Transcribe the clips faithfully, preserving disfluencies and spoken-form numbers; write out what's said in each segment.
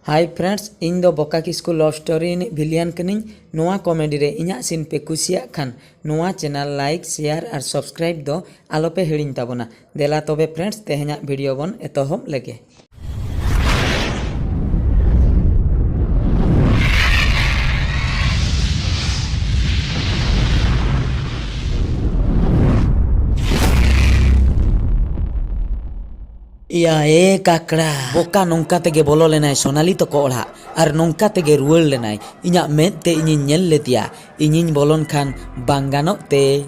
Hi friends, ᱤᱧ ᱫᱚ ᱵᱚᱠᱟ ᱠᱤᱥᱠᱩ ᱞᱚᱵᱷ story ᱨᱤᱱᱤᱡ ᱵᱷᱤᱞᱤᱭᱟᱱ ᱠᱟᱹᱱᱟᱹᱧ᱾ ᱱᱚᱣᱟ ᱠᱚᱢᱮᱰᱤ ᱨᱮ ᱤᱧᱟᱹᱜ ᱥᱤᱱ ᱯᱮ ᱠᱩᱥᱤᱭᱟᱜ ᱠᱷᱟᱱ ᱱᱚᱣᱟ ᱪᱮᱱᱮᱞ ᱞᱟᱭᱤᱠ, ᱥᱮᱭᱟᱨ ᱟᱨ ᱥᱟᱵᱥᱠᱨᱟᱭᱤᱵ ᱫᱚ ᱟᱞᱚᱯᱮ ᱦᱤᱲᱤᱧ ᱛᱟᱵᱚᱱᱟ᱾ ᱫᱮᱞᱟ ᱛᱚᱵᱮ friends, ᱛᱮᱦᱮᱧᱟᱜ ᱵᱷᱤᱰᱤᱭᱳ ᱵᱚᱱ ᱮᱛᱚᱦᱚᱵ ᱞᱮᱜᱮ᱾ ᱮᱭᱟ ᱮ ᱠᱟᱠᱲᱟ, ᱵᱚᱠᱟ ᱱᱚᱝᱠᱟ ᱛᱮᱜᱮ ᱵᱚᱞᱚ ᱞᱮᱱᱟᱭ ᱥᱳᱱᱟᱞᱤ ᱛᱟᱠᱚ ᱚᱲᱟᱜ, ᱟᱨ ᱱᱚᱝᱠᱟ ᱛᱮᱜᱮ ᱨᱩᱣᱟᱹᱲ ᱞᱮᱱᱟᱭ᱾ ᱤᱧᱟᱜ ᱢᱮᱫ ᱛᱮ ᱤᱧᱤᱧ ᱧᱮᱞ ᱞᱮᱫᱮᱭᱟ, ᱤᱧᱤᱧ ᱵᱚᱞᱚᱱ ᱠᱷᱟᱱ ᱵᱟᱝ ᱜᱟᱱᱚᱜ ᱛᱮ᱾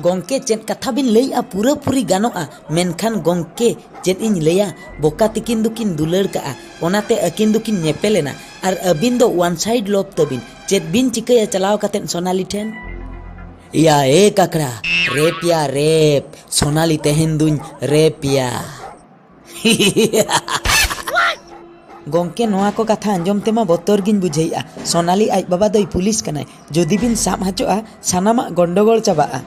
ᱜᱚᱝᱠᱮ, ᱪᱮᱫ ᱠᱟᱛᱷᱟ ᱵᱤᱱ ᱞᱟᱹᱭᱮᱜᱼᱟ? ᱯᱩᱨᱟᱹᱯᱩᱨᱤ ᱜᱟᱱᱚᱜᱼᱟ, ᱢᱮᱱᱠᱷᱟᱱ ᱜᱚᱝᱠᱮ, ᱪᱮᱫ ᱤᱧ ᱞᱟᱹᱭᱟ, ᱵᱚᱠᱟ ᱛᱤᱠᱤᱱ ᱫᱚᱠᱤᱱ ᱫᱩᱞᱟᱹᱲ ᱠᱟᱜᱼᱟ, ᱚᱱᱟᱛᱮ ᱟᱹᱠᱤᱱ ᱫᱚᱠᱤᱱ ᱧᱮᱯᱮᱞᱮᱱᱟ᱾ ᱟᱨ ᱟᱹᱵᱤᱱ ᱫᱚ one side love ᱛᱟᱹᱵᱤᱱ, ᱪᱮᱫ ᱵᱤᱱ ᱪᱤᱠᱟᱹᱭᱟ ᱪᱟᱞᱟᱣ ᱠᱟᱛᱮᱫ ᱥᱳᱱᱟᱞᱤ ᱴᱷᱮᱱ? ᱮᱭᱟ ᱮ ᱠᱟᱠᱲᱟ, ᱨᱮᱯ ᱭᱟ ᱨᱮᱯ, ᱥᱳᱱᱟᱞᱤ ᱛᱮᱦᱮᱧ ᱫᱩᱧ ᱨᱮᱯ ᱭᱟ᱾ ᱜᱚᱝᱠᱮ, ᱱᱚᱣᱟ ᱠᱚ ᱠᱟᱛᱷᱟ ᱟᱸᱡᱚᱢ ᱛᱮᱢᱟ ᱵᱚᱛᱚᱨ ᱜᱤᱧ ᱵᱩᱡᱷᱟᱹᱣᱮᱫᱼᱟ᱾ ᱥᱳᱱᱟᱞᱤ ᱟᱡ ᱵᱟᱵᱟ ᱫᱚᱭ ᱯᱩᱞᱤᱥ ᱠᱟᱱᱟᱭ, ᱡᱩᱫᱤ ᱵᱤᱱ ᱥᱟᱵ ᱦᱚᱪᱚᱜᱼᱟ, ᱥᱟᱱᱟᱢᱟᱜ ᱜᱚᱱᱰᱚᱜᱳᱞ ᱪᱟᱵᱟᱜᱼᱟ᱾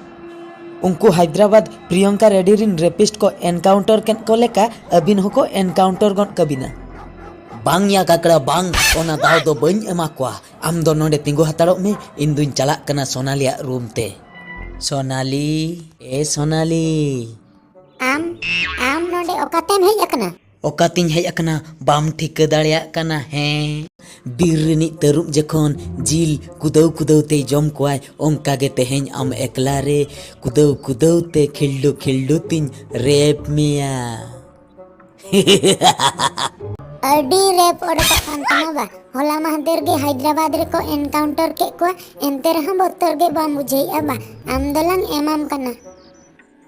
ᱩᱱᱠᱩ ᱦᱟᱭᱫᱨᱟᱵᱟᱫ ᱯᱨᱤᱭᱚᱝᱠᱟ ᱨᱮᱰᱰᱤ ᱨᱤᱱ ᱨᱮᱯᱤᱥᱴ ᱠᱚ ᱮᱱᱠᱟᱣᱩᱱᱴᱟᱨ ᱠᱮᱫ ᱠᱚ ᱞᱮᱠᱟ ᱟᱹᱵᱤᱱ ᱦᱚᱸᱠᱚ ᱮᱱᱠᱟᱣᱩᱱᱴᱟᱨ ᱜᱚᱫ ᱠᱟᱹᱵᱤᱱᱟ᱾ ᱵᱟᱝ ᱭᱟ ᱠᱟᱠᱲᱟ, ᱵᱟᱝ, ᱚᱱᱟ ᱫᱟᱣ ᱫᱚ ᱵᱟᱹᱧ ᱮᱢᱟ ᱠᱚᱣᱟ᱾ ᱟᱢ ᱫᱚ ᱱᱚᱰᱮ ᱛᱤᱸᱜᱩ ᱦᱟᱛᱟᱲᱚᱜ ᱢᱮ, ᱤᱧ ᱫᱩᱧ ᱪᱟᱞᱟᱜ ᱠᱟᱱᱟ ᱥᱳᱱᱟᱞᱤᱭᱟᱜ ᱨᱩᱢ ᱛᱮ᱾ ᱥᱳᱱᱟᱞᱤ, ᱮ ᱥᱳᱱᱟᱞᱤ᱾ ᱟᱢ, ᱟᱢ ᱱᱚᱰᱮ ᱚᱠᱟᱛᱮᱢ ᱦᱮᱡ ᱟᱠᱟᱱᱟ? ᱚᱠᱟᱛᱤᱧ ᱦᱮᱡ ᱟᱠᱟᱱᱟ, ᱵᱟᱢ ᱴᱷᱤᱠᱟᱹ ᱫᱟᱲᱮᱭᱟᱜ ᱠᱟᱱᱟ, ᱦᱮᱸ? ᱵᱤᱨ ᱨᱤᱱᱤᱡ ᱛᱟᱹᱨᱩᱵ ᱡᱚᱠᱷᱚᱱ ᱡᱤᱞ ᱠᱩᱫᱟᱹᱣ ᱠᱩᱫᱟᱹᱣ ᱛᱮᱭ ᱡᱚᱢ ᱠᱚᱣᱟᱭ, ᱚᱱᱠᱟ ᱜᱮ ᱛᱮᱦᱮᱧ ᱟᱢ ᱮᱠᱞᱟ ᱨᱮ ᱠᱩᱫᱟᱹᱣ ᱠᱩᱫᱟᱹᱣ ᱛᱮ ᱠᱷᱤᱞᱰᱩ ᱠᱷᱤᱞᱰᱩ ᱛᱤᱧ ᱨᱮᱯ ᱢᱮᱭᱟ᱾ ᱟᱹᱰᱤ ᱨᱮᱯ ᱚᱰᱚᱠᱚᱜ ᱠᱟᱱ ᱛᱟᱢᱟ ᱵᱟ᱾ ᱦᱚᱞᱟ ᱢᱟᱦᱫᱮᱨ ᱜᱮ ᱦᱟᱭᱫᱨᱟᱵᱟᱫ ᱨᱮᱠᱚ ᱮᱱᱠᱟᱣᱩᱱᱴᱟᱨ ᱠᱮᱫ ᱠᱚᱣᱟ, ᱮᱱᱛᱮ ᱨᱮᱦᱚᱸ ᱵᱚᱛᱚᱨ ᱜᱮ ᱵᱟᱢ ᱵᱩᱡᱷᱟᱹᱣᱮᱫᱼᱟ ᱵᱟ᱾ ᱟᱢ ᱫᱚᱞᱟᱝ ᱮᱢᱟᱢ ᱠᱟᱱᱟ᱾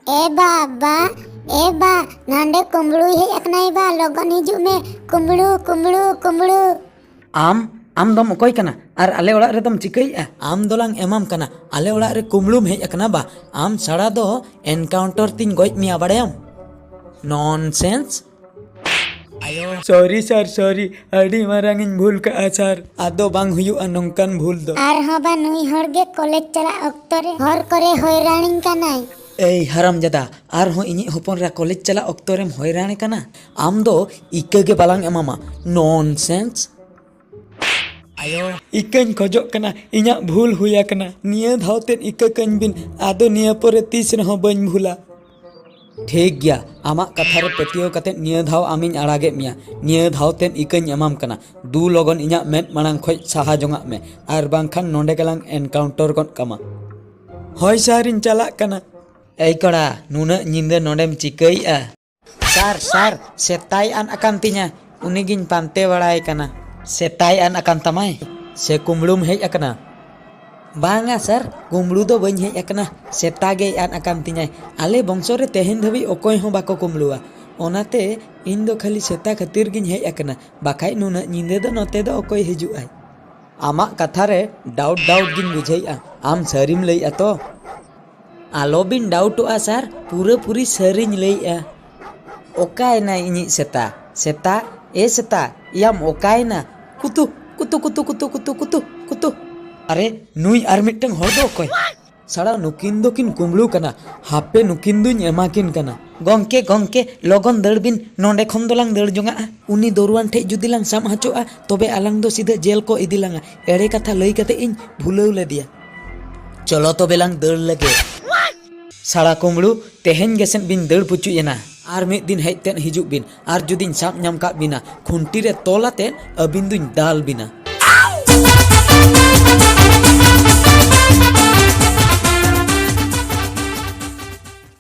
ᱮ ᱵᱟᱵᱟ, ᱮ ᱵᱟ, ᱱᱟᱸᱰᱮ ᱠᱩᱢᱵᱽᱲᱩᱭ ᱦᱮᱡ ᱟᱠᱟᱱᱟᱭ ᱵᱟ, ᱞᱚᱜᱚᱱ ᱦᱤᱡᱩᱜ ᱢᱮ, ᱠᱩᱢᱵᱽᱲᱩ, ᱠᱩᱢᱵᱽᱲᱩ, ᱠᱩᱢᱵᱽᱲᱩ᱾ ᱟᱢ, ᱟᱢ ᱫᱚᱢ ᱚᱠᱚᱭ ᱠᱟᱱᱟ ᱟᱨ ᱟᱞᱮ ᱚᱲᱟᱜ ᱨᱮᱫᱚᱢ ᱪᱤᱠᱟᱹᱭᱮᱫᱼᱟ? ᱟᱢ ᱫᱚᱞᱟᱝ ᱮᱢᱟᱢ ᱠᱟᱱᱟ, ᱟᱞᱮ ᱚᱲᱟᱜ ᱨᱮ ᱠᱩᱢᱵᱽᱲᱩᱢ ᱦᱮᱡ ᱟᱠᱟᱱᱟ ᱵᱟ? ᱟᱢ ᱥᱟᱲᱟ ᱫᱚ ᱮᱱᱠᱟᱣᱩᱱᱴᱟᱨ ᱛᱤᱧ ᱜᱚᱡ ᱢᱮᱭᱟ, ᱵᱟᱲᱟᱭᱟᱢ? ᱱᱚᱱᱥᱮᱱᱥ᱾ ᱥᱚᱨᱤ ᱥᱟᱨ, ᱥᱚᱨᱤ, ᱟᱹᱰᱤ ᱢᱟᱨᱟᱝ ᱤᱧ ᱵᱷᱩᱞ ᱠᱟᱜᱼᱟ ᱥᱟᱨ᱾ ᱟᱫᱚ ᱵᱟᱝ ᱦᱩᱭᱩᱜᱼᱟ ᱱᱚᱝᱠᱟᱱ ᱵᱷᱩᱞ ᱫᱚ᱾ ᱟᱨᱦᱚᱸ ᱵᱟ ᱱᱩᱭ ᱦᱚᱲ ᱜᱮ ᱠᱚᱞᱮᱡᱽ ᱪᱟᱞᱟᱜ ᱚᱠᱛᱚ ᱨᱮ ᱦᱚᱨ ᱠᱚᱨᱮ ᱦᱚᱭᱨᱟᱱᱤᱧ ᱠᱟᱱᱟᱭ᱾ ᱮᱭ ᱦᱟᱨᱟᱢᱡᱟᱫᱟ, ᱟᱨᱦᱚᱸ ᱤᱧᱤᱡ ᱦᱚᱯᱚᱱ ᱨᱟ ᱠᱚᱞᱮᱡᱽ ᱪᱟᱞᱟᱜ ᱚᱠᱛᱚ ᱨᱮᱢ ᱦᱚᱭᱨᱟᱱᱮ ᱠᱟᱱᱟ᱾ ᱟᱢ ᱫᱚ ᱤᱠᱟᱹ ᱜᱮ ᱵᱟᱞᱟᱝ ᱮᱢᱟᱢᱟ᱾ ᱱᱚᱱᱥᱮᱱᱥ᱾ ᱟᱭᱳ, ᱤᱠᱟᱹᱧ ᱠᱷᱚᱡᱚᱜ ᱠᱟᱱᱟ, ᱤᱧᱟᱹᱜ ᱵᱷᱩᱞ ᱦᱩᱭ ᱟᱠᱟᱱᱟ᱾ ᱱᱤᱭᱟᱹ ᱫᱷᱟᱣ ᱛᱮᱫ ᱤᱠᱟᱹ ᱠᱟᱹᱧ ᱵᱤᱱ, ᱟᱫᱚ ᱱᱤᱭᱟᱹ ᱯᱚᱨᱮ ᱛᱤᱥ ᱨᱮᱦᱚᱸ ᱵᱟᱹᱧ ᱵᱷᱩᱞᱟ᱾ ᱴᱷᱤᱠ ᱜᱮᱭᱟ, ᱟᱢᱟᱜ ᱠᱟᱛᱷᱟ ᱨᱮ ᱯᱟᱹᱛᱭᱟᱹᱣ ᱠᱟᱛᱮ ᱱᱤᱭᱟᱹ ᱫᱷᱟᱣ ᱟᱢᱤᱧ ᱟᱲᱟᱜᱮᱫ ᱢᱮᱭᱟ᱾ ᱱᱤᱭᱟᱹ ᱫᱷᱟᱣ ᱛᱮᱫ ᱤᱠᱟᱹᱧ ᱮᱢᱟᱢ ᱠᱟᱱᱟ᱾ ᱫᱩ ᱞᱚᱜᱚᱱ ᱤᱧᱟᱹᱜ ᱢᱮᱫ ᱢᱟᱲᱟᱝ ᱠᱷᱚᱡ ᱥᱟᱦᱟ ᱡᱚᱝᱟᱜ ᱢᱮ, ᱟᱨ ᱵᱟᱝᱠᱷᱟᱱ ᱱᱚᱸᱰᱮ ᱜᱮᱞᱟᱝ ᱮᱱᱠᱟᱣᱩᱱᱴᱟᱨ ᱜᱚᱫ ᱠᱟᱢᱟ᱾ ᱦᱳᱭ ᱥᱟᱨ, ᱤᱧ ᱪᱟᱞᱟᱜ ᱠᱟᱱᱟ᱾ ᱮᱭ ᱠᱚᱲᱟ, ᱱᱩᱱᱟᱹᱜ ᱧᱤᱫᱟᱹ ᱱᱚᱸᱰᱮᱢ ᱪᱤᱠᱟᱹᱭᱮᱜᱼᱟ? ᱥᱟᱨ, ᱥᱟᱨ, ᱥᱮᱛᱟᱭ ᱟᱫ ᱟᱠᱟᱱ ᱛᱤᱧᱟ, ᱩᱱᱤᱜᱤᱧ ᱯᱟᱱᱛᱮ ᱵᱟᱲᱟᱭ ᱠᱟᱱᱟ᱾ ᱥᱮᱛᱟᱭ ᱟᱫ ᱟᱠᱟᱱ ᱛᱟᱢᱟᱭ? ᱥᱮ ᱠᱩᱢᱵᱽᱲᱩᱢ ᱦᱮᱡ ᱟᱠᱟᱱᱟ? ᱵᱟᱝᱟ ᱥᱟᱨ, ᱠᱩᱢᱵᱽᱲᱩ ᱫᱚ ᱵᱟᱹᱧ ᱦᱮᱡ ᱟᱠᱟᱱᱟ, ᱥᱮᱛᱟ ᱜᱮᱭ ᱟᱫ ᱟᱠᱟᱱ ᱛᱤᱧᱟᱭ᱾ ᱟᱞᱮ ᱵᱚᱝᱥᱚ ᱨᱮ ᱛᱮᱦᱮᱧ ᱫᱷᱟᱹᱵᱤᱡ ᱚᱠᱚᱭ ᱦᱚᱸ ᱵᱟᱠᱚ ᱠᱩᱢᱵᱽᱲᱩᱣᱟ, ᱚᱱᱟᱛᱮ ᱤᱧ ᱫᱚ ᱠᱷᱟᱹᱞᱤ ᱥᱮᱛᱟ ᱠᱷᱟᱹᱛᱤᱨ ᱜᱤᱧ ᱦᱮᱡ ᱟᱠᱟᱱᱟ, ᱵᱟᱠᱷᱟᱡ ᱱᱩᱱᱟᱹᱜ ᱧᱤᱫᱟᱹ ᱫᱚ ᱱᱚᱛᱮ ᱫᱚ ᱚᱠᱚᱭ ᱦᱤᱡᱩᱜ ᱟᱭ? ᱟᱢᱟᱜ ᱠᱟᱛᱷᱟ ᱨᱮ ᱰᱟᱣᱩᱴ ᱰᱟᱣᱩᱴ ᱜᱤᱧ ᱵᱩᱡᱷᱟᱹᱣᱮᱫᱼᱟ, ᱟᱢ ᱥᱟᱹᱨᱤᱢ ᱞᱟᱹᱭᱮᱫᱼᱟ ᱛᱚ? ᱟᱞᱚᱵᱤᱱ ᱰᱟᱣᱩᱴᱚᱜᱼᱟ ᱥᱟᱨ, ᱯᱩᱨᱟᱹᱯᱩᱨᱤ ᱥᱟᱹᱨᱤᱧ ᱞᱟᱹᱭᱮᱜᱼᱟ᱾ ᱚᱠᱟᱭᱮᱱᱟᱭ ᱤᱧᱤᱡ ᱥᱮᱛᱟ? ᱥᱮᱛᱟ, ᱮ ᱥᱮᱛᱟ, ᱮᱭᱟᱢ ᱚᱠᱟᱭᱮᱱᱟ? ᱠᱩᱛᱩ, ᱠᱩᱛᱩ, ᱠᱩᱛᱩ, ᱠᱩᱛᱩ, ᱠᱩᱛᱩ, ᱠᱩᱛᱩ, ᱠᱩᱛᱩ᱾ ᱟᱨᱮ, ᱱᱩᱭ ᱟᱨ ᱢᱤᱫᱴᱟᱝ ᱦᱚᱲ ᱫᱚ ᱚᱠᱚᱭ? ᱥᱟᱲᱟ, ᱱᱩᱠᱤᱱ ᱫᱚᱠᱤᱱ ᱠᱩᱢᱵᱽᱲᱩ ᱠᱟᱱᱟ, ᱦᱟᱯᱮ ᱱᱩᱠᱤᱱ ᱫᱩᱧ ᱮᱢᱟ ᱠᱤᱱ ᱠᱟᱱᱟ᱾ ᱜᱚᱝᱠᱮ, ᱜᱚᱝᱠᱮ, ᱞᱚᱜᱚᱱ ᱫᱟᱹᱲ ᱵᱤᱱ, ᱱᱚᱸᱰᱮ ᱠᱷᱚᱱ ᱫᱚᱞᱟᱝ ᱫᱟᱹᱲ ᱡᱚᱝᱟᱜᱼᱟ᱾ ᱩᱱᱤ ᱫᱚᱨᱣᱟᱱ ᱴᱷᱮᱡ ᱡᱩᱫᱤ ᱞᱟᱝ ᱥᱟᱵ ᱦᱚᱪᱚᱜᱼᱟ, ᱛᱚᱵᱮ ᱟᱞᱟᱝ ᱫᱚ ᱥᱤᱫᱷᱟᱹ ᱡᱮᱞ ᱠᱚ ᱤᱫᱤ ᱞᱟᱝᱟ᱾ ᱮᱲᱮ ᱠᱟᱛᱷᱟ ᱞᱟᱹᱭ ᱠᱟᱛᱮ ᱤᱧ ᱵᱷᱩᱞᱟᱹᱣ ᱞᱮᱫᱮᱭᱟ᱾ ᱪᱚᱞᱚ ᱛᱚᱵᱮ ᱞᱟᱝ ᱫᱟᱹᱲ ᱞᱮᱜᱮ᱾ ᱥᱟᱲᱟ ᱠᱩᱢᱵᱽᱲᱩ, ᱛᱮᱦᱮᱧ ᱜᱮᱥᱮᱫ ᱵᱤᱱ ᱫᱟᱹᱲ ᱯᱩᱪᱩᱡ ᱮᱱᱟ᱾ ᱟᱨ ᱢᱤᱫ ᱫᱤᱱ ᱦᱮᱡ ᱛᱮᱫ ᱦᱤᱡᱩᱜ ᱵᱤᱱ, ᱟᱨ ᱡᱩᱫᱤᱧ ᱥᱟᱵ ᱧᱟᱢ ᱠᱟᱜ ᱵᱤᱱᱟ, ᱠᱷᱩᱱᱴᱤ ᱨᱮ ᱛᱚᱞ ᱟᱛᱮᱫ ᱟᱹᱵᱤᱱ ᱫᱩᱧ ᱫᱟᱞ ᱵᱤᱱᱟ᱾